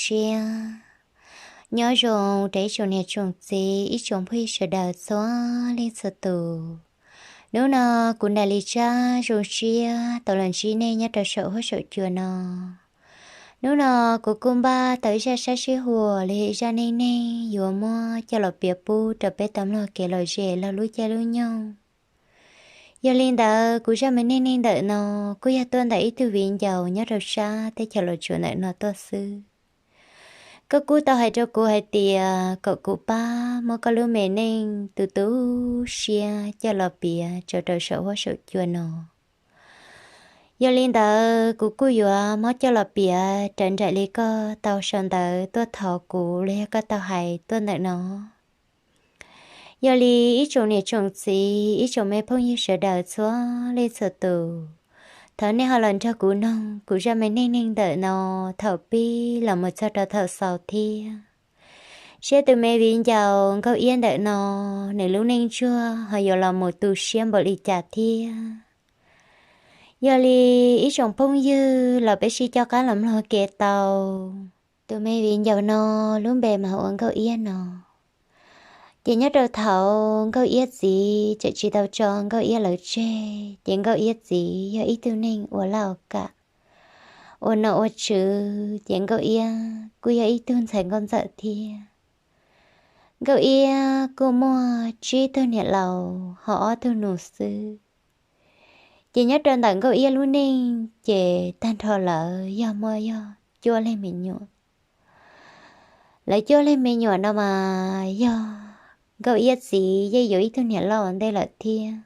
siab. Nyob zoo rau ib tsoom niam tsoom txiv, ib tsoom phooj ywg sawv daws txhua leej txhua tus. Hnub no kuv Nais Lis Tsab zoo siab tau los ntsib nej nyob rau saum huab saum cua no. Hnub no kuv kuj npaj tau ib zaj sab sib huam los yog ib zaj neej neeg yuav muab coj los piav pub rau peb tau mloog kev lom zem laug lub caij lub nyoog. Yog li ntawd kuv zaj me neej neeg ntawm no kuj yog tuaj ntawm ib tug viv ncaus nyob rau sab teb chaws Los Tsuas ntawm no tuaj xwb. Koj kuj tau hais rau kuv hais tias kom kuv pab muab koj lub me neej tu tu siab coj los piav tso rau saum huab saum cua no. Yog li ntawd kuv kuj yuav muab coj los piav raws nraim li koj tau sau ntawv tuaj thov kuv los yog koj tau hais tuaj ntawm no. Yog li ib tsoom niam tsoom txiv, ib tsoom me phooj ywg sawv daws txhua leej txhua tus, thov nej ho los nrog kuv noog kuv zaj me neej neeg ntawm no thaum pib los mus txog rau thaum xaus thiab, seb tus me viv ncaus Nkauj Iab ntawm no nws lub neej ntsuag ho yuav los mus tu siab npaum li cas thiab. Yog li ib tsoom phooj ywg los peb sib coj qab los mloog kev tau. Tus me viv ncaus no lub npe mas hu ua Nkauj Iab no. Ces nyob rau thaum Nkauj Iab txiv tseem tsis tau tso Nkauj Iab lawv tseg, ces Nkauj Iab txiv yog ib tug neeg ua laj ua kam, ua nom ua tswv, ces Nkauj Iab kuj yog ib tug ntxhais nkauj ntxawm thiab. Nkauj Iab kuj muaj tsib tug niam laus ho ob tug nus xwb. Ces nyob rau ntawm Nkauj Iab lub neej ces tag nrho lawv yog muaj yog cuaj leeg me nyuam. Lawv cuaj leeg me nyuam no mas yog Nkauj Iab txiv yeej yuav ib tug niam loj ua ntej lawm thiab.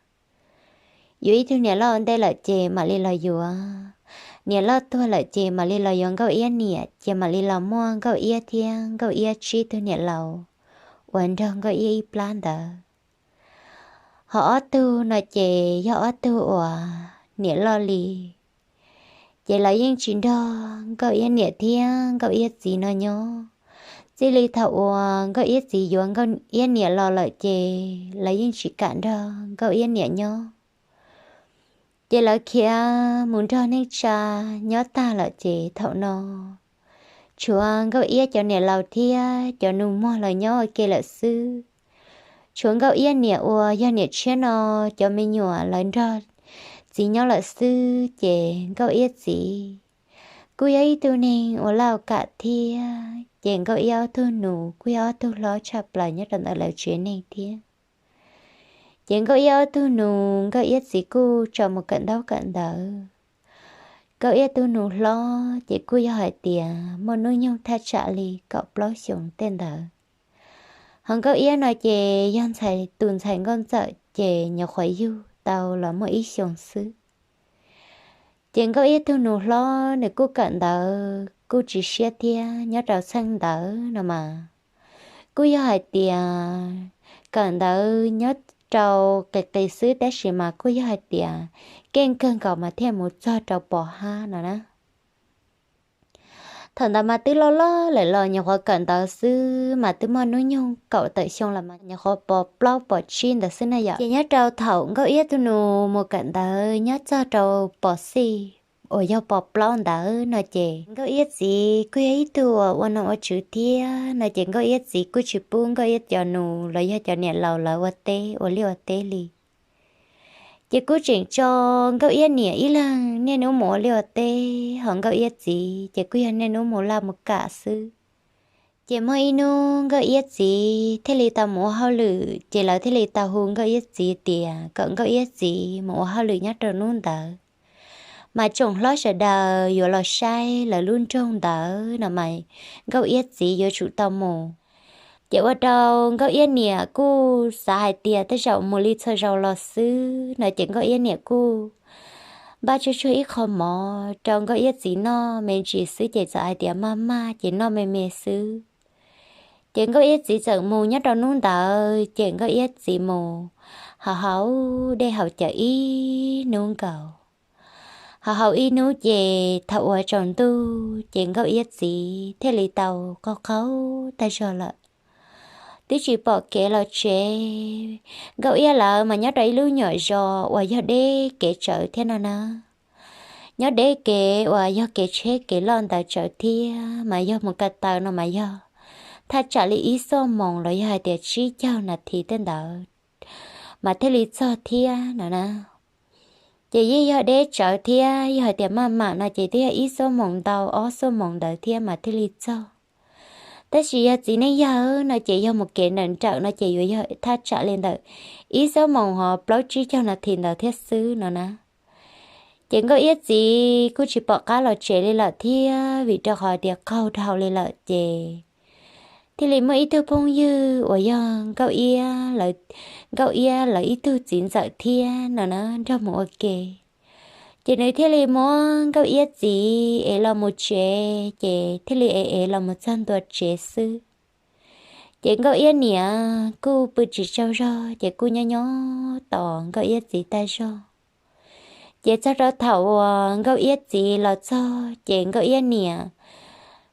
Yuav ib tug niam loj ua ntej lawm ces mam li los yuav, niam loj tuag lawm ces mam li los yuav Nkauj Iab niam, ces mam li los muaj Nkauj Iab thiab Nkauj Iab tsib tug niam laus uas nrog Nkauj Iab ib plab ntawd. Ho ob tug no ces yog ob tug uas niam loj li, ces lawv yeej tsis nrog Nkauj Iab niam thiab Nkauj Iab txiv no nyob. Txij li thaum uas Nkauj Iab txiv yuav Nkauj Iab niam los lawm ces lawv yeej tsis kam nrog Nkauj Iab niam nyob. Ces lawv khiav mus nrog neej tsa nyob tag lawm ces thaum no tshuav Nkauj Iab cov niam laus thiab cov nus muag lawv nyob ua ke lawm xwb. Tshuav Nkauj Iab niam uas yog niam tshiab no cov me nyuam lawv nrog txiv nyob lawm xwb, ces Nkauj Iab txiv kuj yog ib tug neeg ua laj ua kam thiab, ces Nkauj Iab ob tug nus kuj yog ob tug hlob tshaj plaws nyob rau ntawm lawv tsev neeg thiab. Ces Nkauj Iab ob tug nus Nkauj Iab txiv kuj tso mus kawm ntaub kawm ntawv. Nkauj Iab tug nus hlob ces kuj yog hais tias muaj hnub nyoog thaj tsam li kaum plaub xyoos tej ntawd. Ho Nkauj Iab no ces yog ntxhais, tus ntxhais nkauj ntxawm ces nyuam qhuav yug tau los muaj ib xyoos xwb. Ces Nkauj Iab tug nus hlob nws kuj kawm ntawv kuj tsis siab thiab, nyob rau txheej ntawd no mas kuj yog hais tias kawm ntawv nyob rau qis qis xwb, tab sis mas kuj yog hais tias keej kawg nkaus mas thiaj mus txog rau pos hab no na. Thaum ntawd mas twb loj loj lawm los nyuam qhuav kawm ntawv xwb mas twb muaj hnub nyoog kaum tawm xyoo los mas nyuam qhuav pos plaub pos tsib ntawd xwb na yom. Ces nyob rau thaum Nkauj Iab tug nus mus kawm ntawv nyob txog rau pos xij uas yog pos plaub ntawd no ces Nkauj Iab txiv kuj yog ib tug uas ua nom ua tswv thiab no ces Nkauj Iab txiv kuj tsis pub Nkauj Iab cov nus los yog cov niam laus lawv ua teb ua liaj ua teb li. Ces kuj tseem tso Nkauj Iab niam ib leeg niaj hnub mus ua liaj ua teb, ho Nkauj Iab txiv ces kuj yog niaj hnub mus laj mus kam xwb. Ces muaj ib hnub Nkauj Iab txiv thiaj li tau mus ua hauj lwm, ces lawv thiaj li tau hu Nkauj Iab txiv tias kom Nkauj Iab txiv mus ua hauj lwm nyob rau hnub ntawd, mas tsoom hlob sawv daws yuav los saib lawv lub nroog ntawd no mas Nkauj Iab txiv yuav tsum tau mus. Ces ua rau Nkauj Iab niam kuj xav hais tias tej zaum mus li txhua zaus los xwb no ces Nkauj Iab niam kuj npaj tsuag tsuag ib qho mov rau Nkauj Iab txiv noj me ntsis xwb ces txawm hais tias maj maj ces noj me me xwb. Ces Nkauj Iab txiv txawm mus nyob rau hnub ntawd ces Nkauj Iab txiv mus haus haus dej haus cawv ib hnub nkaus. Haus haus ib hnub ces thaum uas tsaus ntuj ces Nkauj Iab txiv thiaj li tau qaug qaug tag zog lawm. Twb tsis pom kev los tsev, Nkauj Iab lawv mas nyob rau ib lub nyuam zos uas yog deb kev tsawv thiab no na. nyob deb kev uas yog kev tsheb kev loj ntawd tsawv thiab mas yog mus ko taw no mas yog thaj tsam li ib xuab moos los yog hais tias tsib caug nas this tej ntawd mas thiaj li txog thiab no na. Ces yeej yog deb tsawv thiab, yog hais tias maj mam no ces twb yog ib xuab moos ntau ob xuab moos ntawd thiab mas thiaj li txog. Tab sis yog txiv neej yawg no ces yog mus kev nrawm nrawm no ces yuav yog thaj tsam li ntawm ib xuab moos hos plaub tsib caug nas this ntawd thiab xwb no na. Ces Nkauj Iab txiv kuj tsis pom qab los tsev li lawm thiab, vim rau qhov tias qaug dhau li lawm ces thiaj li muaj ib tug phooj ywg uas yog Nkauj Iab, Nkauj Iab lawv ib tug txiv ntxawm thiab no na nrog mus ua ke. Ces nws thiaj li muab Nkauj Iab txiv ev los mus tsev, ces thiaj li ev ev los mus txog ntua tsev xwb. Ces Nkauj Iab niam kuj pw tsis tsaug zog, ces kuj nyob nyob tos Nkauj Iab txiv tag zog. Ces txog rau thaum uas Nkauj Iab txiv los txog, ces Nkauj Iab niam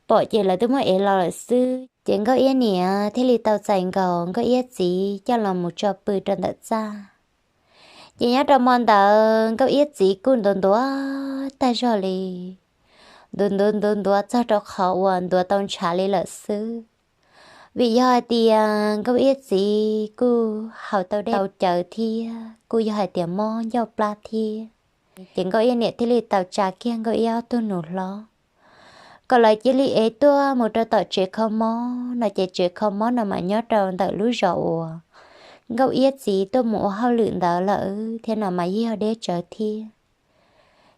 pom ces lawv twb muab ev los lawm xwb. Ces Nkauj Iab niam thiaj li tau txais nkaus Nkauj Iab txiv coj los mus tso pw rau ntawm txaj. Ces nyob rau hmo ntawd Nkauj Iab txiv kuj ntuav ntuav tag zog li, ntuav ntuav ntuav ntuav txog rau qhov uas ntuav tau ntshav li lawm xwb. Vim yog hais tias Nkauj Iab txiv kuj haus tau dej tau cawv thiab kuj yog hais tias mob ncauj plab thiab. Ces Nkauj Iab niam thiaj li tau tsa kiag Nkauj Iab ob tug nus hlob kom lawv cia li ev tuaj mus rau tom tsev kho mob no, ces tsev kho mob no mas nyob rau ntawm lub zos uas Nkauj Iab txiv tuaj mus ua hauj lwm ntawd lawm thiab no mas yeej yog deb tsawv thiab.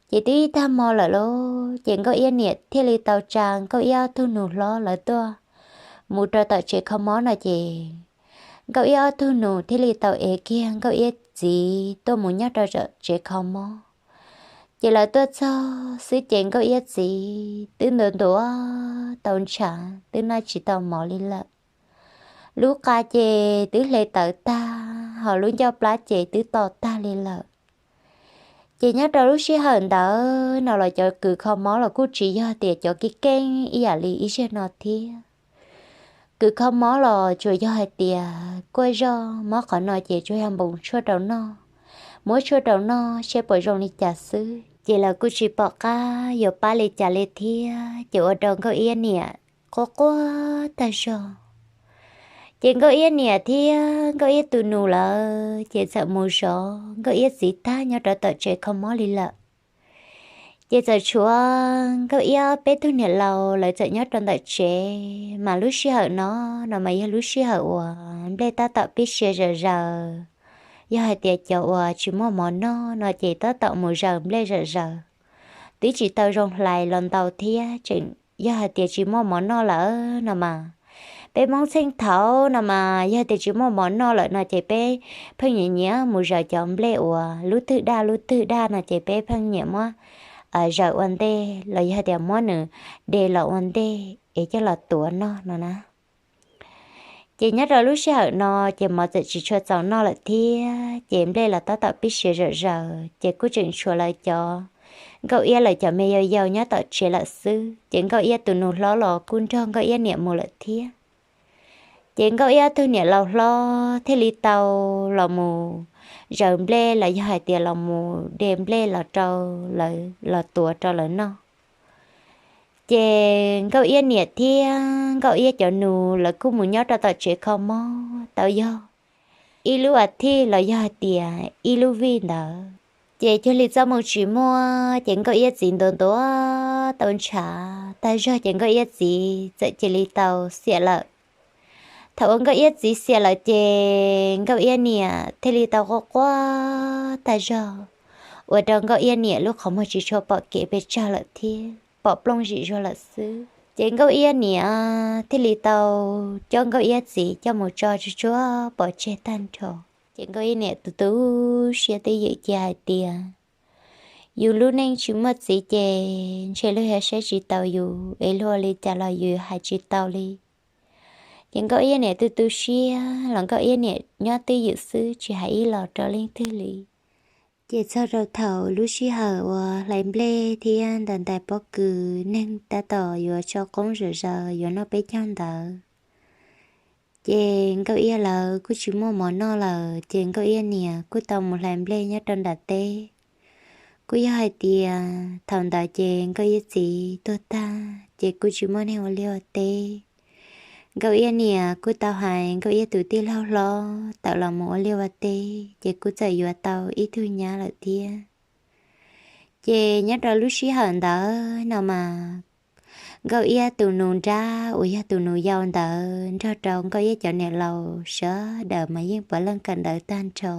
Ces twb ib tag hmo lawm lauj, ces Nkauj Iab niam thiaj li tau tsa Nkauj Iab ob tug nus hlob lawv tuaj mus rau tom tsev kho mob no ces Nkauj Iab ob tug nus thiaj li tau ev kiag Nkauj Iab txiv tuaj mus nyob rau tom tsev kho mob. Ces lawv tuaj txog xwb ces Nkauj Iab txiv twb ntuav ntuav tau ntshav twb noj tsis tau mov li lawm. Lub qa ces twb hle tawv tag hos lub ncauj plab ces twb to tag li lawm. Ces nyob rau lub sij hawm ntawd no los cov kws kho mob los kuj tsis yog tias cov keeb keeb ib yam li ib zaug no thiab. Kws kho mob los tsuas yog hais tias kuaj zoj mob qhov no ces tsuas yog npoos tshuaj rau noj, muab tshuaj rau noj seb puas zoo li cas xwb. Ces lawv kuj tsis pom qab yuav pab li cas li thiab, ces ua rau Nkauj Iab niam quaj quaj tag zog. Ces Nkauj Iab niam thiab Nkauj Iab tus nus lawv ces txawm mus zov Nkauj Iab txiv tag nyob rau tom tsev kho mob li lawm. Ces txawm tshuav Nkauj Iab peb tug niam laus lawv txawm nyob rau ntawm tsev, mas lub sij hawm no no mas yog lub sij hawm uas nplej tab tom pib sia zom zaws. Yog hais tias cov uas tsis muaj mov noj no ces tab tom mus zaws nplej zom zaws, twb tsis tau zoo hlais los ntau thiab tseem yog hais tias tsis muaj mov noj lawm no mas. Peb Hmoob txheej thaud no mas yog tias tsis muaj mov noj lawm no ces peb pheej nyiam nyiam mus zaws cov nplej uas lub twg daj lub twg daj no ces peb pheej nyiam muab zaws ua ntej los yog tias muab nws de los ua ntej es coj los tuav noj no na. Ces nyob rau lub sij hawm no ces mov txawm tsis tshua txaus noj lawm thiab, ces nplej los tab tom pib sia zom zaws, ces kuj tseem tshuav lawv cov, Nkauj Iab lawv cov me yau yau nyob tom tsev lawm xwb. Ces Nkauj Iab tus nus hlob los kuj nrog Nkauj Iab niam mus lawm thiab. Ces Nkauj Iab tug niam laus hlob thiaj li tau los mus zaws nplej los yog hais tias los mus de nplej los rau lawv los tuav rau lawv noj. Ces Nkauj Iab niam thiab Nkauj Iab cov nus lawv kuj mus nyob rau tom tsev kho mob tau yog ib lub as thiv los yog hais tias ib lub vij ntawd. Ces cuag li txoj moo tsis muaj, ces Nkauj Iab txiv ntuav ntuav tau ntshav tag zog ces Nkauj Iab txiv txawm cia li tau xiam lawm. Thaum uas Nkauj Iab txiv xiam lawm ces Nkauj Iab niam thiaj li tau quaj quaj tag zog, ua rau Nkauj Iab niam lub qhov muag tsis tshua pom kev pes tsawg lawm thiab pom plooj zim zuag lawm xwb. Ces Nkauj Iab niam thiaj li tau coj Nkauj Iab txiv coj mus tso tsuag tsuag pov tseg tag nrho. Ces Nkauj Iab niam tu tu siab twj ywm cia hais tias, yus lub neej tsis muaj txiv ces ntshe luag yuav saib tsis taus yus es luag ua li cas los yus hais tsis tau li. Ces Nkauj Iab niam tu tu siab los Nkauj Iab niam nyob twj ywm xwb tsis hais ib los rau leej twg li. Ces txog rau thaum lub sij hawm uas hlais nplej thiab ntais ntais pob kws neeg tab tom yuav tso qoob zom zaws yuav noj peb caug ntawd, ces Nkauj Iab lawv kuj tsis muaj mov noj lawm, ces Nkauj Iab niam kuj tau mus hlais nplej nyob rau nram teb. Kuj yog hais tias thaum ntawd ces Nkauj Iab txiv tuag tag ces kuj tsis muaj neeg ua liaj ua teb. Nkauj Iab niam kuj tau hais Nkauj Iab tus tij laug hlob tawm los mus ua liaj ua teb ces kuj txawm yuav tau ib tug nyab lawm thiab. Ces nyob rau lub sij hawm ntawd no mas Nkauj Iab tus nus nrab uas yog tus nus yau ntawd nrog rau Nkauj Iab cov niam laus sawv daws mas yeej puav leej kawm ntawv tag nrho.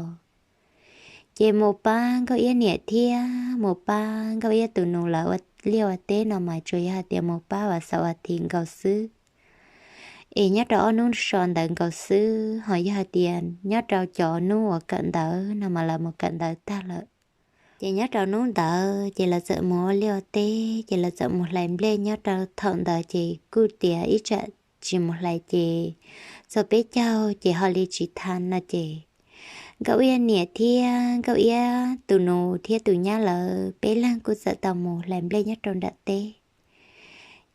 Ces mus pab Nkauj Iab niam thiab mus pab Nkauj Iab tus nus lawv ua liaj ua teb no mas tsuas yog hais tias mus pab vas xaum vas thiv nkaus xwb. Es nyob rau ob hnub so ntawd nkaus xwb, ho yog hais tias nyob rau cov hnub uas kawm ntawv no mas lawv mus kawm ntawv tag lawm. Ces nyob rau hnub ntawd ces lawv txawm mus ua liaj ua teb, ces lawv txawm mus hlais nplej. Nyob rau thaum ntawd ces kuj tias ib tsam tsis mus hlais ces txog peb caug ces ho li tsis tau no ces Nkauj Iab niam thiab Nkauj Iab tus nus thiab tus nyab lawv peb leeg kuj txawm tau mus hlais nplej nyob rau nram teb.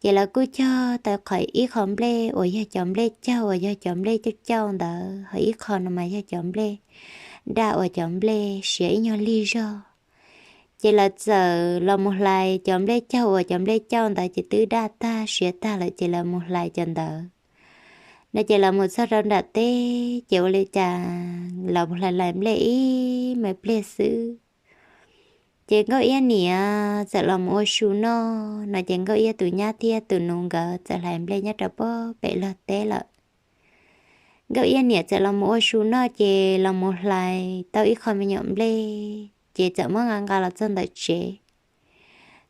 Ces lawv kuj cog tau qhov ib qho nplej uas yog cov nplej caug uas yog cov nplej cauj cauj ntawd, ho ib qho no mas yog cov nplej daj uas cov nplej siav ib nyuag lig zog. Ces lawv txawm los mus hlais cov nplej caug uas cov nplej cauj ntawd ces twb daj tag siav tag lawm ces lawv mus hlais cov ntawd no ces lawv mus txog rau nram teb ces ua li cas los hlais hlais nplej ib me pliag xwb ces Nkauj Iab niam txawm los mus ua su noj no ces Nkauj Iab tus nyab thiab tus nus nkawd txawm hlais nplej nyob rau pem log teb lawm. Nkauj Iab niam txawm los mus ua su noj ces los mus hlais tau ib qho me nyuam nplej ces txawm muab nqa nqa los txog ntawm tsev.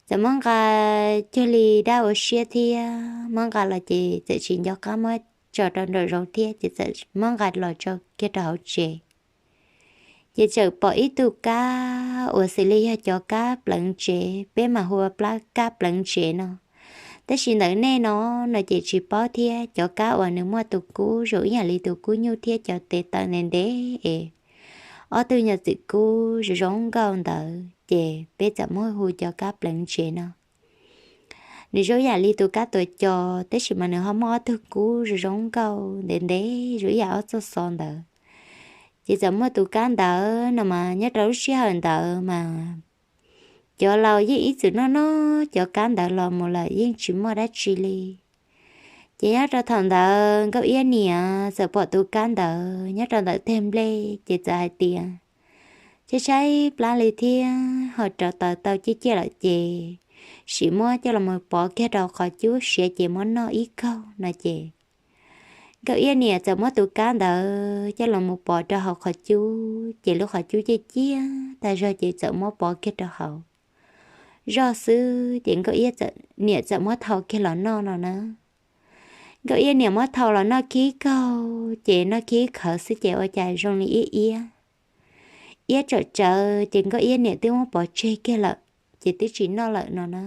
Txawm muab nqa cuag li dab ua siab thiab muab nqa los ces txawm tsis nco qab muab tso rau nraum zoov thiab ces txawm muab nqa los tso kiag rau hauv tsev. Ces txawm pom ib tug kab uas xws li yog cov kab pleev tsev, peb mas hu ua plab kab pleev tsev no, tab sis ntawm nej no no ces tsis paub thiab. Cov kab uas nws muaj tus kub zoo ib yam li tus kub nyuj thiab cov tes taw ntev ntev es ob tug nyuag txwm kub zoo zoo nkauj ntawd ces peb txawm muab hu cov kab pleev tsev no. Nws zoo ib yam li tus kab tuav co, tab sis mas nws ho muaj ob tug kub zoo zoo nkauj ntev ntev zoo ib yam ob txoj xov ntawd. Ces txawm muaj tus kab ntawd no mas nyob rau lub sij hawm ntawd mas cov laus yeej ib txwm noj noj cov kab ntawd los mus lawm, yeej tsis muaj dab tsi li. Ces nyob rau thaum ntawd Nkauj Iab niam txawm pom tus kab ntawd nyob rau ntawm teg nplej ces txawm hais tias, tshaib tshaib plab li thiab ho rauv taws tau ciaj ciaj lawm ces sim muab coj los pov kiag rau qhov cub siav ces muab noj ib kaug no ces Nkauj Iab niam txawm muab tus kab ntawd coj los mus pov rau hauv qhov cub ces lub qhov cub ciaj ciaj tag zog ces txawm muab pov kiag rau hauv zog xwb ces Nkauj Iab niam txawm muab thau kiag los noj no na. Nkauj Iab niam muab thau los noj khib kaug ces noj khib khawv xwb ces ua cas zoo li iab iab, iab tsawm tsawv ces Nkauj Iab niam twb muab pov tseg kiag lawm ces twb tsis noj lawm no na.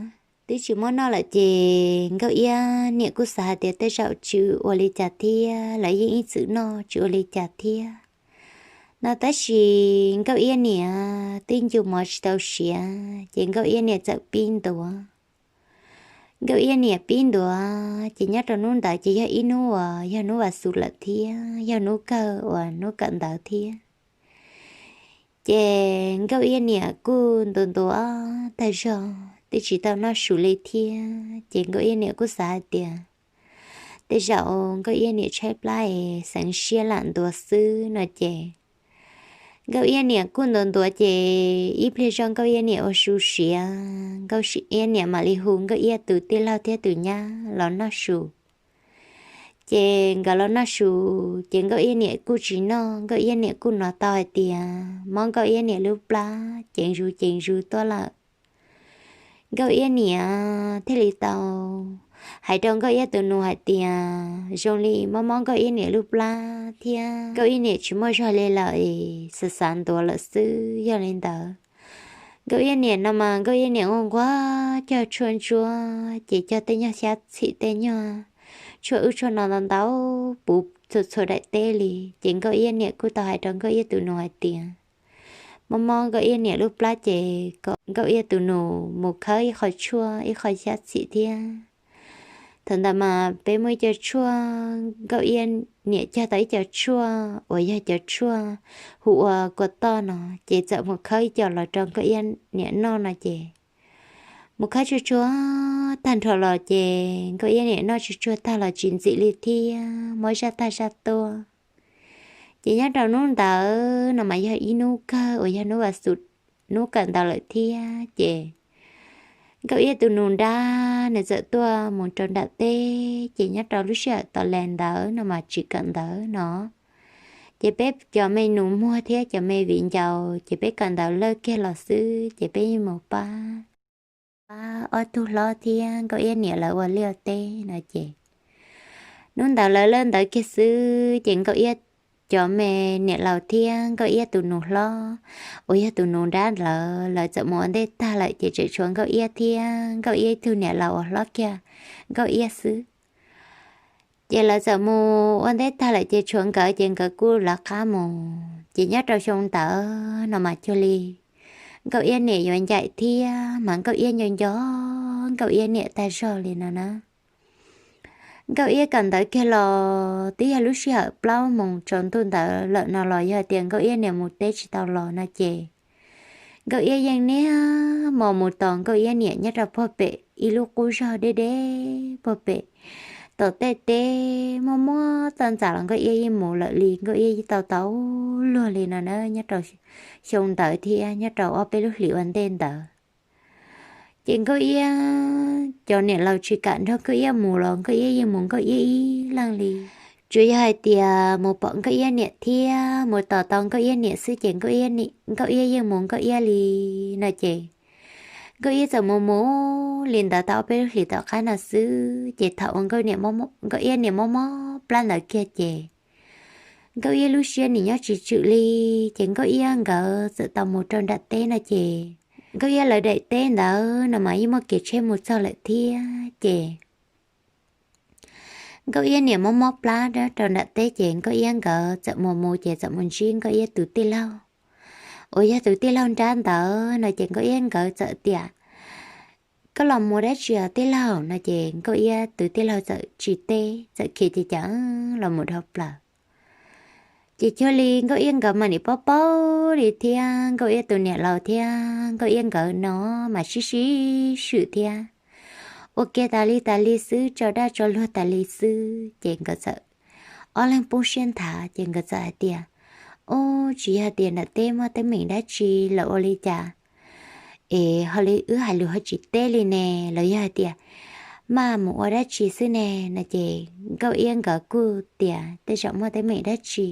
Twb tsis muab noj lawm ces Nkauj Iab niam kuj xav hais tias tej zaum tsis ua li cas thiab, lawv yeej ib txwm noj tsis ua li cas thiab no. Tab sis Nkauj Iab niam twb ncu mov tsis tau siav ces Nkauj Iab niam txawm pib ntuav. Nkauj Iab niam pib ntuav ces nyob rau hnub ntawd ces yog ib hnub uas yog hnub vas xuv lawm thiab yog hnub kawg uas hnub kawm ntawv thiab. Ces Nkauj Iab niam kuj ntuav ntuav tag zog twb tsis tau noj su li thiab ces Nkauj Iab niam kuj xav hais tias tej zaum Nkauj Iab niam tshaib plab es xeev siab lam ntuav xwb no ces Nkauj Iab niam kuj ntuav ntuav ces ib pliag zog Nkauj Iab niam ua su siav, Nkauj Iab niam mam li hu Nkauj Iab tus tij laug thiab tus nyab los noj su. Ces nkawd los noj su ces Nkauj Iab niam kuj tsis noj, Nkauj Iab niam kuj hnov tau hais tias mob Nkauj Iab niam lub plab ceev zus ceev zus tuaj lawm. Nkauj Iab niam thiaj li tau hais rau Nkauj Iab tus nus hais tias zoo li mob mob Nkauj Iab niam lub plab thiab Nkauj Iab niam tsis muaj zog li lawm es xav xav ntuav lawm xwb. Yog li ntawd Nkauj Iab niam no mas Nkauj Iab niam nquag nquag cog tshuaj ntsuab ces cog tej nyuag xyab txhim tej nyuag tshuaj wb tshuaj no ntau ntau puv txhua txhua daim teb li ces Nkauj Iab niam kuj tau hais rau Nkauj Iab tus nus hais tias mob mob Nkauj Iab niam lub plab ces kom Nkauj Iab tus nus mus khawb ib qho tshuaj ib qho xyab txhim thiab Thaum ntawd mas peb muaj ib co tshuaj, Nkauj Iab niam cog tau ib co tshuaj uas yog cov tshuaj hu ua kua toj no, ces txawm mus khawb ib co los rau Nkauj Iab niam noj no ces mus khawb tsuag tsuag tag nrho los ces Nkauj Iab niam noj tsuag tsuag tag los tsis ntxim li thiab, mob zaj tag zaj tuaj. Ces nyob rau hnub ntawd no mas yog ib hnub kawg uas yog hnub vas xuv, hnub kawm ntawv lawm thiab ces Nkauj Iab tus nus nrab nws txawm tuaj mus rau nram teb, ces nyob rau lub sij hawm tos les ntawd no mas tsis kawm ntawv no. Ces peb cov me nus muag thiab cov me viv ncaus ces peb kawm ntawv lawj kiag los xwb ces peb yeej mus pab, pab ob tug hlob thiab Nkauj Iab niam lawv ua liaj teb no ces hnub ntawd lawv lawj ntawv kiag xwb ces Nkauj Iab cov me niam laus thiab Nkauj Iab tus nus hlob uas yog tus nus nrab lawv, lawv txawm mus ua ntej tag lawm ces tseem tshuav Nkauj Iab thiab Nkauj Iab ib tug niam laus uas hlob kiag Nkauj Iab xwb. Ces lawv txawm mus ua ntej tag lawm ces tshuav nkawd ces nkawd kuj lawv qab mus. Ces nyob rau xyoo ntawd no mas cuag li Nkauj Iab niam yuav ncaim thiab mas Nkauj Iab nco nco Nkauj Iab niam tag zog li no na. Nkauj Iab kawm ntawv kiag los twb yog lub sij hawm plaub moos tsaus ntuj ntawd lawm no los yog tias Nkauj Iab niam mus teb tsis tau los no ces Nkauj Iab yeej niaj hmo mus tos Nkauj Iab niam nyob rau puag pem ib lub qub zog deb deb puag pem tom tej teb muaj muab txoj ntxas los Nkauj Iab yeej mus lawm li, Nkauj Iab yeej tau tau luag li no na nyob rau xyoo ntawd thiab nyob rau ob peb lub hlis ua ntej ntawd. Ces Nkauj Iab cov niam laus tsis kam nrog Nkauj Iab mus los Nkauj Iab yeej mus Nkauj Iab ib leeg li. Tsuas yog hais tias mus pom Nkauj Iab niam thiab mus tos tau Nkauj Iab niam xwb ces Nkauj Iab yeej mus Nkauj Iab li no ces Nkauj Iab txawm mus mus li ntawd tau ob peb lub hlis tom qab no xwb ces thaum uas Nkauj Iab niam mob mob plab ntawd kiag ces Nkauj Iab lub siab nim nyob tsis tswm li. Ces Nkauj Iab nkawd txawm tau mus rau nram teb no ces Nkauj Iab lawv daim teb ntawd no mas yeej muaj kev tsheb mus txog lawm thiab ces Nkauj Iab niam mob mob plab rau nram teb ces Nkauj Iab nkawd txawm mus mus ces txawm mus ntsib Nkauj Iab tus tij laug uas yog tus tij laug nrab ntawd no ces Nkauj Iab nkawd txawm tias, Koj los mus dab tsi os tij laug? No ces Nkauj Iab tus tij laug txawm tsis teb, txawm khiav ces cas los mus dhau plaws. Ces cuag li Nkauj Iab nkawd mas nim paub paub li thiab Nkauj Iab tus niam laus thiab Nkauj Iab nkawd no mas sib sib swm thiab ua ke tas li tas li xwb, tso daj tso luag tas li xwb ces nkawd txawm ob leeg poob siab nthav ces nkawd txawm hais tias, Ub, tsis yog tias nram teb muaj teeb meem dab tsi los ua li cas es ho li wb hais lus ho tsis teb li ne? Los yog hais tias maj mus ua dab tsi xwb ne? No ces Nkauj Iab nkawd kuj tias tej zaum muaj teeb meem dab tsi.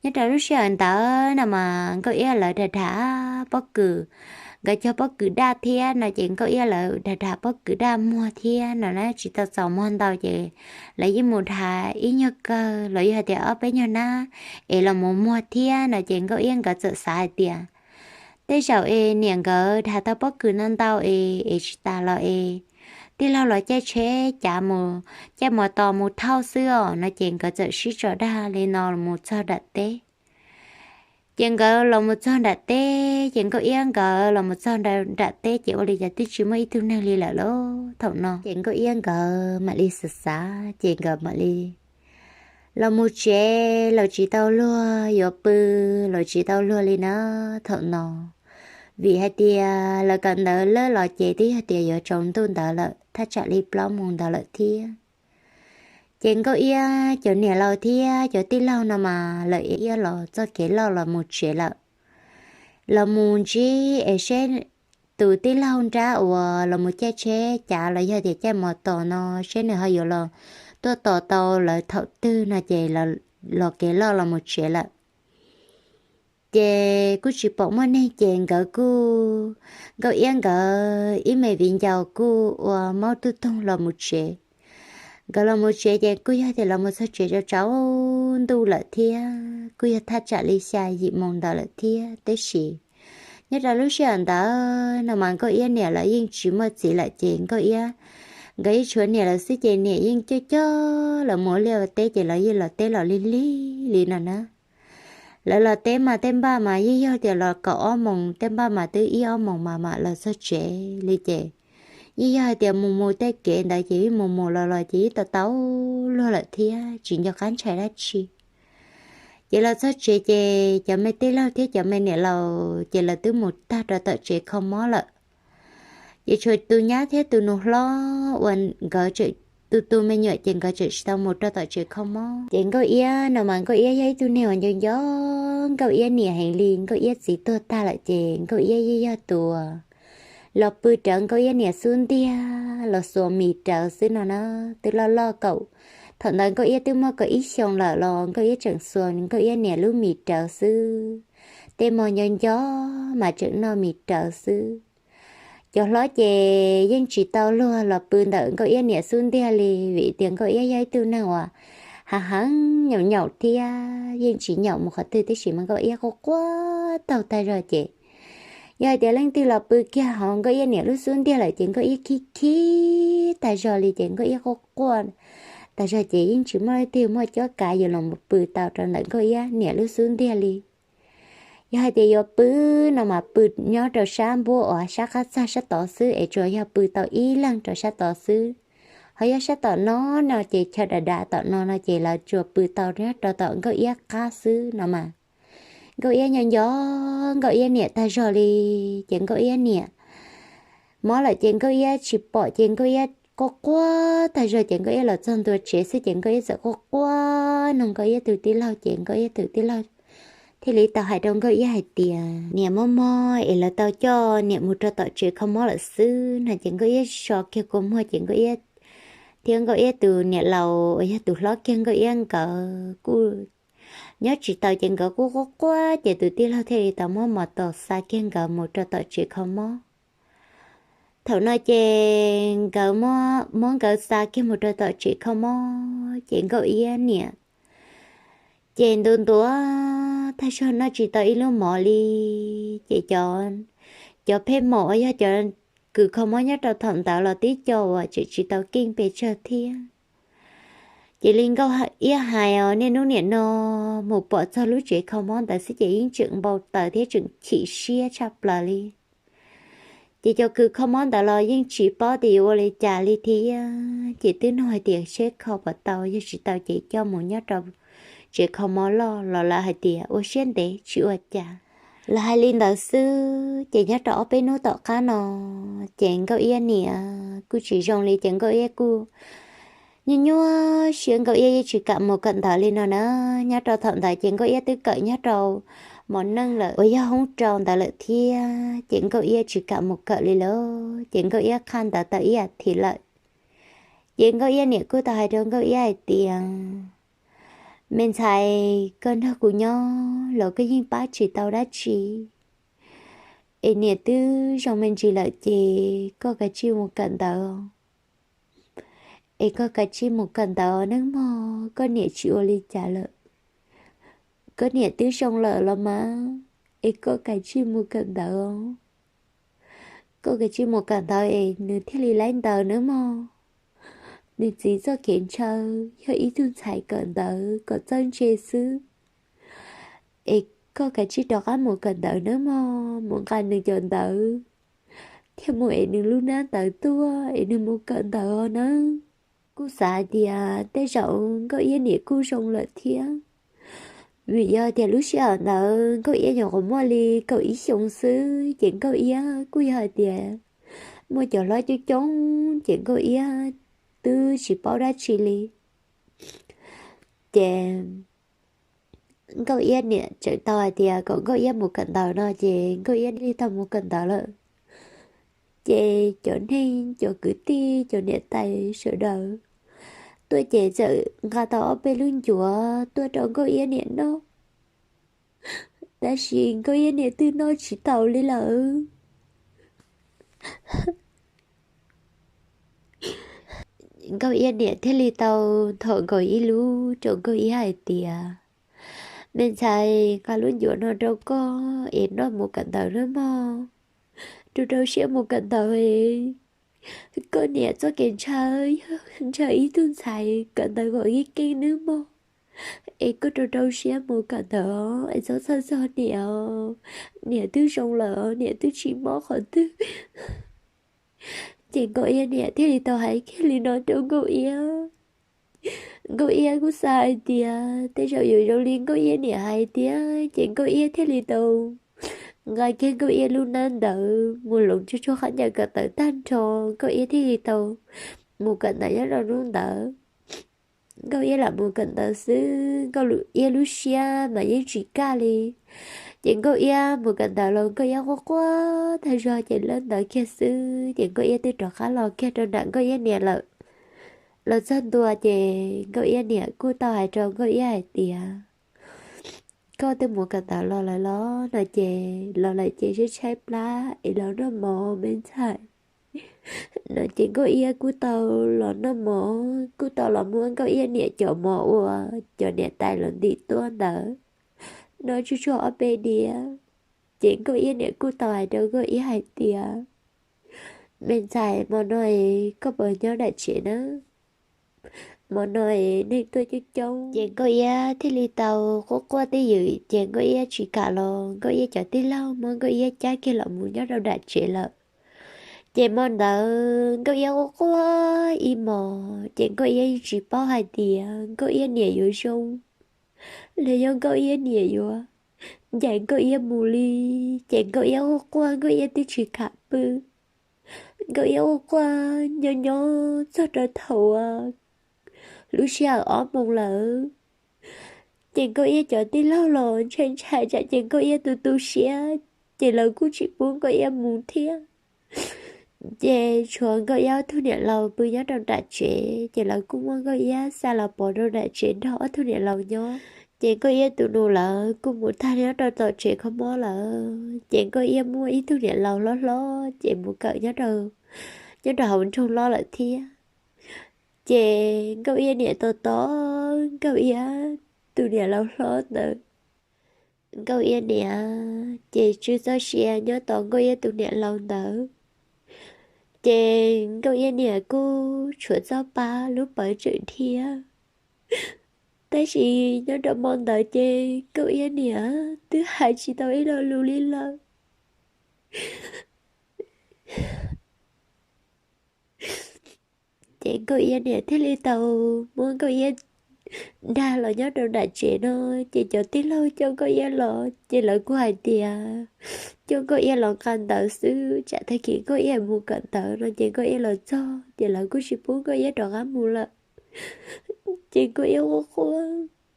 Nyob rau lub sij hawm ntawd no mas Nkauj Iab lawv dhag dhag pob kws, nkawd cog pob kws daj thiab no ces Nkauj Iab lawv dhag dhag pob kws daj muag thiab no na, tsis tau txaus muag ntau ces lawv yeej mus dhag ib nyuag kawg los yog hais tias ob peb nyuag nab es los mus muag thiab no ces Nkauj Iab nkawd txawm xav hais tias tej zaum es niam nkawd dhag tau pob kws no ntau es es tsis tas los es tij laug los caij tsheb cav mus, caij mos tos mus thauj xwb os no ces nkawd txawm sib tso daj li no los mus txog nram teb. Ces nkawd los mus txog nram teb ces Nkauj Iab nkawd los mus txog nram teb ces ua li cas twb tsis muaj ib tug neeg li lawm lauj. Thaum no ces Nkauj Iab nkawd mam li xav xav ces nkawd mam li los mus tsev los tsis tau luag, yuav pw los tsis tau luag li na thaum no. Vim hais tias lawv kawm ntawv lawj los ces twb yog tias yuav tsaus ntuj ntawd lawm, thaj tsam li plaub moos ntawd lawm thiab. Ces Nkauj Iab cov niam laus thiab cov tij laug no mas lawv iab los txoj kev loj los mus tsev lawm. Los mus ntsib es seb tus tij laug nrab uas los mus caij tsheb cav los yog tias caij mos tos no seb nws ho yuav los tuaj tos tau lawv thaum twg no ces los kev loj los mus tsev lawm. Ces kuj tsis pom muaj neeg ces nkawd kuj, Nkauj Iab nkawd ib me viv ncaus kuj ua maub tub toog los mus tsev. Nkawd los mus tsev ces kuj yog tias los mus txog tsev rau tsaus ntuj lawm thiab, kuj yog thaj tsam li xya yim moos ntawd lawm thiab. Tab sis nyob rau lub sij hawm ntawd no mas Nkauj Iab niam lawv yeej tsis muaj txiv lawm ces Nkauj Iab nkawd yeej tshuav niam lawv xwb ces niam yeej coj coj los mus ua liaj ua teb ces lawv yeej los teb los lig lig li no na. Lawv los teb mas tej npaj mas yeej yog tias los kaum ob moos, tej npaj mas twb ib ob moos mas mam los txog tsev li ces Yeej yog hais tias mus mus tej kev ntawd ces yeej mus mus los los ces yeej tau tau luag lawm thiab tsis nco qab ntshai dab tsi. Ces los txog tsev ces cov me tij laug thiab cov me niam laus ces lawv twb mus tag rau tom tsev kho mob lawm. Ces tshuav tus nyab thiab tus nus hlob uas nkawd tseem, tus tus me nyuam ces nkawd tseem tsis tau mus rau tom tsev kho mob. Ces Nkauj Iab no mas Nkauj Iab yog ib tug neeg uas nco nco Nkauj Iab niam heev li. Nkauj Iab txiv tuag tag lawm ces Nkauj Iab yeej yog tus los pw rawv Nkauj Iab niam xub ntiag los xuas mis rawv xwb no na. Twb loj loj kaum, thaum ntawd Nkauj Iab twb muaj kaum ib xyoo lawm los Nkauj Iab tseem xuas Nkauj Iab niam lub mis rawv xwb. Tej hmo nco nco mas tseem noj mis rawv xwb. Cov hlob ces yeej tsis tau luag los pw ntawm Nkauj Iab niam xub ntiag li vim tias Nkauj Iab yog ib tug neeg uas hav heev nyaum nyaum thiab yeej tsis nyaum mus qhov twg tab sis mas Nkauj Iab quaj quaj taug tag zog ces yog hais tias leej twg los pw kiag hauv Nkauj Iab niam lub xub ntiag lawm ces Nkauj Iab khib khib tag zog li ces Nkauj Iab quaj quaj tag zog ces yeej tsis muaj leej twg muaj cuab kav yuav los mus pw tau rau ntawm Nkauj Iab niam lub xub ntiag li. Yog hais tias yuav pw no mas pw nyob rau sab npuab uas sab qab txag sab tod xwb es tsuas yog pw tau ib leeg rau sab tod xwb. Ho yog sab tom no no ces chaw dav dav tom no no ces lawv tsuas pw tau nyob rau tom Nkauj Iab qab xwb no mas. Nkauj Iab nco nco Nkauj Iab niam tag zog li ces Nkauj Iab niam mob lawm ces Nkauj Iab tsis pom ces Nkauj Iab quaj quaj tag zog ces Nkauj Iab los txog ntua tsev xwb ces Nkauj Iab txawm quaj quaj nug Nkauj Iab tus tij laug ces Nkauj Iab tus tij laug thiaj li tau hais rau Nkauj Iab hais tias niam mob mob es lawv tau coj niam mus rau tom tsev kho mob lawm xwb no ces Nkauj Iab so kiag kua muag ces Nkauj Iab thiab Nkauj Iab tus niam laus uas yog tus hlob kiag Nkauj Iab nkawd kuj nyob tsis tau ces nkawd kuj quaj quaj ces tus tij laug thiaj li tau muab mos tos xa kiag nkawd mus rau tom tsev kho mob. Thaum no ces nkawd muab nkawd xa kiag mus rau tom tsev kho mob ces Nkauj Iab niam ces ntuav ntuav tag zog noj tsis tau ib lub mov li. Ces cov, cov pheej maum uas yog cov kws kho mob nyob rau thaum ntawd los tib co uas tseem tsis tau keej pes tsawg thiab. Ces li Nkauj Iab hais os niaj hnub nim no mus pom txog lub tsev kho mob ntawd xwb ces yeej tseem npau taws thiab tseem chim siab tshaj plaws li. Ces cov kws kho mob ntawd los yeej tsis paub tias yuav ua li cas li thiab ces twb nug hais tias seb kho puas tau, yog tsis tau ces coj mus nyob rau tsev kho mob loj los lawv hais tias ua siab ntev tsis ua cas. Lawv hais li ntawd xwb ces nyob rau ob peb hnub tom qab no ces Nkauj Iab niam kuj tsis zoo li ces Nkauj Iab kuj nyuaj nyuaj siab, Nkauj Iab yeej tsis kam mus kawm ntawv li no na. Nyob rau thaum ntawd ces Nkauj Iab twb kawm nyob rau mos neej lawm uas yog hoob rau ntawd lawm thiab ces Nkauj Iab tsis kam mus kawm li lawm ces Nkauj Iab qhaj ntawv tau ib as thiv lawm. Ces Nkauj Iab niam kuj tau hais rau Nkauj Iab hais tias me ntxhais, koj nrog kuv nyob los koj yeej pab tsis tau dab tsi es niam twb zoo me ntsis lawm ces koj kav tsij mus kawm ntawv. Es koj kav tsij mus kawm ntawv nawb mog, koj niam tsis ua li cas lawm. Koj niam twb zoo lawm los mas, es koj kav tsij mus kawm ntawv. Koj kav tsij mus kawm ntawv es nws thiaj li laib ntawv nawb mog. Nws txiv txoj kev ntshaw yog ib tug ntxhais kawm ntawv kom txawj ntse xwb. Es koj kav tsij rov qab mus kawm ntawv nawb mog, mus nqa nws cov ntawv thiab mus ev nws lub hnab ntawv tuaj es nws mus kawm ntawv nawb. Kuj xav hais tias tej zaum Nkauj Iab niam kuj zoo lawm thiab, vim yog tias lub sij hawm ntawd Nkauj Iab nyuam qhuav muaj li kaum ib xyoos xwb ces Nkauj Iab kuj yog hais tias muaj cov hlob coob coob ces Nkauj Iab twb tsis paub dab tsi li. Ces Nkauj Iab niam tseem tau hais tias kom Nkauj Iab mus kawm ntawv no ces Nkauj Iab thiaj li tau mus kawm ntawv lawm. Ces cov neeg, cov kwv tij, cov niam tais sawv daws tuaj ces txawm nqa tau ob peb lub ncuav tuaj rau Nkauj Iab niam noj, tab sis Nkauj Iab niam twb noj tsis tau li lawm. Nkauj Iab niam thiaj li tau nthuav nkaus ib lub rau Nkauj Iab hais tias me ntxhais, nqa lub ncuav no rau koj es noj mus kawm ntawv nawb mog. Rau rau siab mus kawm ntawv es koj niam txoj kev ntshaw yog ntshaw ib tug ntxhais kawm ntawv kom keej keej nawb mog. Es koj rau rau siab mus kawm ntawv es txhob txhawj txog niam, niam twb zoo lawm, niam twb tsis mob qhov twg. Ces Nkauj Iab niam thiaj li tau hais kiag li no rau Nkauj Iab. Nkauj Iab kuj xav hais tias tej zaum yuav zoo li Nkauj Iab niam hais thiab, ces Nkauj Iab thiaj li tau nqa kiag Nkauj Iab lub hnab ntawd mus hloov tsuag tsuag qhov ncauj kom tawv tag nrho. Nkauj Iab thiaj li tau mus kawm ntawv nyob rau hnub ntawd. Nkauj Iab lam mus kawm ntawv xwb, Nkauj Iab lub siab mas yeej tsis kaj li. Ces Nkauj Iab mus kawm ntawv los Nkauj Iab quaj quaj tag zog ces lawb ntawv kiag xwb ces Nkauj Iab twb rov qab los kiag rau nram Nkauj Iab niam lawm. Los txog ntua ces Nkauj Iab niam kuj tau hais rau Nkauj Iab hais tias, koj twb mus kawm ntawv los lawm los no ces los lawm ces tshaib tshaib plab es los noj mov me ntxhais. No ces Nkauj Iab kuj tau los noj mov, kuj tau los muab Nkauj Iab niam cov mov uas cov niam tais los ntim tuaj ntawd noj tsuag tsuag ob peb diav. Ces Nkauj Iab niam kuj tau hais rau Nkauj Iab hais tias, me ntxhais, hmo no es koj puas nyob nram tsev na? Hmo no es neeg tuaj coob coob. Ces Nkauj Iab thiaj li tau quaj quaj twj ywm ces Nkauj Iab tsis kam los, Nkauj Iab cov tij laug muab Nkauj Iab cab kiag los mus nyob rau nram tsev lawm. Ces hmo ntawd Nkauj Iab quaj quaj ib hmos ces Nkauj Iab yeej tsis paub hais tias Nkauj Iab niam yuav zoo, los yog Nkauj Iab niam yuav ncaim Nkauj Iab mus li. Ces Nkauj Iab quaj quaj, Nkauj Iab twb tsis kam pw. Nkauj Iab quaj quaj nyob nyob txog rau thaum uas lub sij hawm ob moos lawm. Ces Nkauj Iab cov tij laug los ntshai ntshai tsam ces Nkauj Iab tu tu siab, ces lawv kuj tsis pub Nkauj Iab mus thiab. Ces tshuav Nkauj Iab ob tug niam laus pw nyob rau nram tsev, ces lawv kuj muab Nkauj Iab xa los pov rau nram tsev nrog ob tug niam laus nyob. Ces Nkauj Iab tus nus lawv kuj mus tag nyob rau tom tsev kho mob lawm. Ces Nkauj Iab muaj ib tug niam laus hlob hlob ces mus kawm nyob rau, nyob rau hauv nroog hlob lawm thiab. Ces Nkauj Iab niam tos tos Nkauj Iab tus niam laus hlob ntawd. Nkauj Iab niam ces tsw txoj sia nyob tos Nkauj Iab tus niam laus ntawd. Ces Nkauj Iab niam kuj tshuav txoj pa, lub plawv tseem dhia. Tab sis nyob rau hmo ntawd ces Nkauj Iab niam twb hais tsis tau ib lo lus li lawm. Ces Nkauj Iab niam thiaj li tau muab Nkauj Iab dag los nyob rau nram tsev no. Ces cov tij laug coj Nkauj Iab los ces lawv kuj hais tias coj Nkauj Iab los nqa ntawv xwb, tsam tag kis Nkauj Iab mus kawm ntawv no ces Nkauj Iab los txog ces lawv kuj tsis pub Nkauj Iab rov qab mus lawm. Ces Nkauj Iab quaj quaj,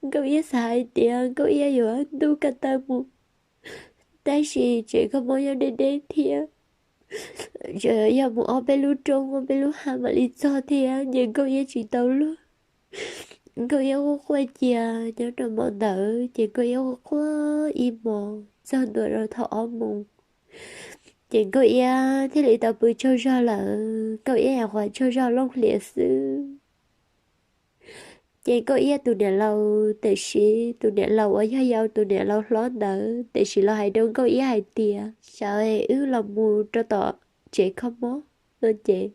Nkauj Iab xav hais tias Nkauj Iab yuav ntuj ko taw mus, tab sis tsev kho mob nyob deb deb thiab, yog mus ob peb lub roob ob peb lub hav mam li txog thiab, ces Nkauj Iab tsis tau luag. Nkauj Iab quaj quaj cia nyob rau hmo ntawd ces Nkauj Iab quaj quaj ib hmos txog ntua rau thaum ob moos, ces Nkauj Iab thiaj li tau pw tsaug zog lawm. Nkauj Iab nyuam qhuav tsaug zog looj hlias xwb. Ces Nkauj Iab tus niam laus, tiam sis tus niam laus uas yog yau tus niam laus hlob ntawd tiam sis los hais rau Nkauj Iab hais tias, sawv es wb los mus rau tom tsev kho mob no ces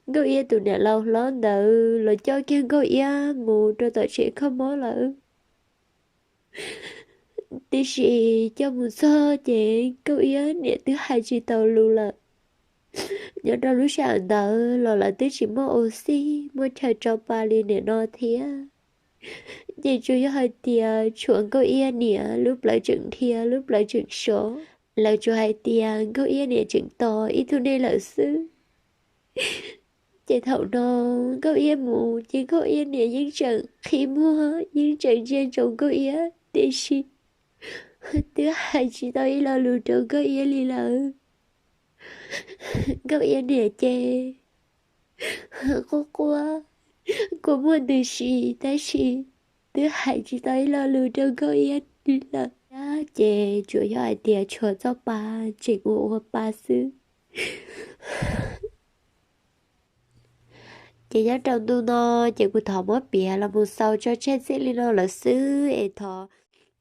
Nkauj Iab tus niam laus hlob ntawd los coj kiag Nkauj Iab mus rau tom tsev kho mob lawm. Tiam sis coj mus txog ces Nkauj Iab niam twb hais tsis tau lus lawm. Nyob rau lub sij hawm ntawd los lawv twb tsis muaj ua xij muaj chaw tso pa li nim no thiab. Ces tsuas yog hais tias tshuav Nkauj Iab niam lub plawv tseem dhia, lub plawv tseem sov. Lawv tsuas hais tias Nkauj Iab niam tseem tos ib tug neeg lawm xwb. Ces thaum no Nkauj Iab mus ces Nkauj Iab niam yeej tseem qhib muag yeej tseem ntsia ntsoov Nkauj Iab, tiam sis twb hais tsis tau ib lo lus rau Nkauj Iab li lawm. Nkauj Iab niam ces quaj quaj, kua muag ntws si tab sis twb hais tsis tau ib lo lus rau Nkauj Iab li lawm. Ces tsuas yog hais tias tshuav txoj pa tseem ua ua pa xwb. Ces nyob rau ntu no ces kuv thov muab piav los mus xaus tso tseg txij li no lawm xwb es thov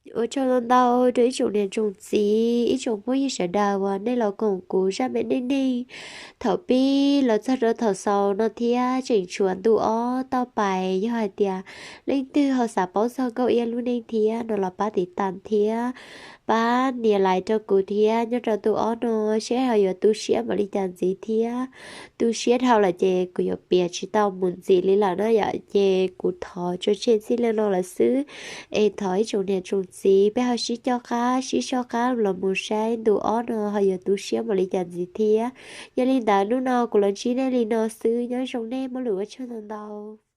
Ua tsaug ntau ntau rau ib tsoom niam tsoom txiv, ib tsoom phooj ywg sawv daws uas nej los koom kuv zaj me neej neeg thaum pib los txog rau thaum xaus no thiab. Tseem tshuav ntu ob tau pais, yog hais tias leej twg ho xav paub txog Nkauj Iab lub neej thiab no los pab tiv tas thiab pab nias like rau kuv thiab nyob rau ntu ob no, seb ho yuav tu siab npaum li cas ntxiv thiab. Tu siab dhau lawm ces kuv yuav piav tsis tau mus ntxiv li lawm na yom. Ces kuv thov tso tseg txij li no lawm xwb, es thov ib tsoom niam tsoom txiv peb ho sib coj qab sib soj qab los mus saib ntu ob no ho yuav tu siab npaum li cas ntxiv thiab. Yog li ntawd hnub no kuv los ntsib nej li no xwb, nyob zoo nej, muaj lus ua tsaug ntau ntau.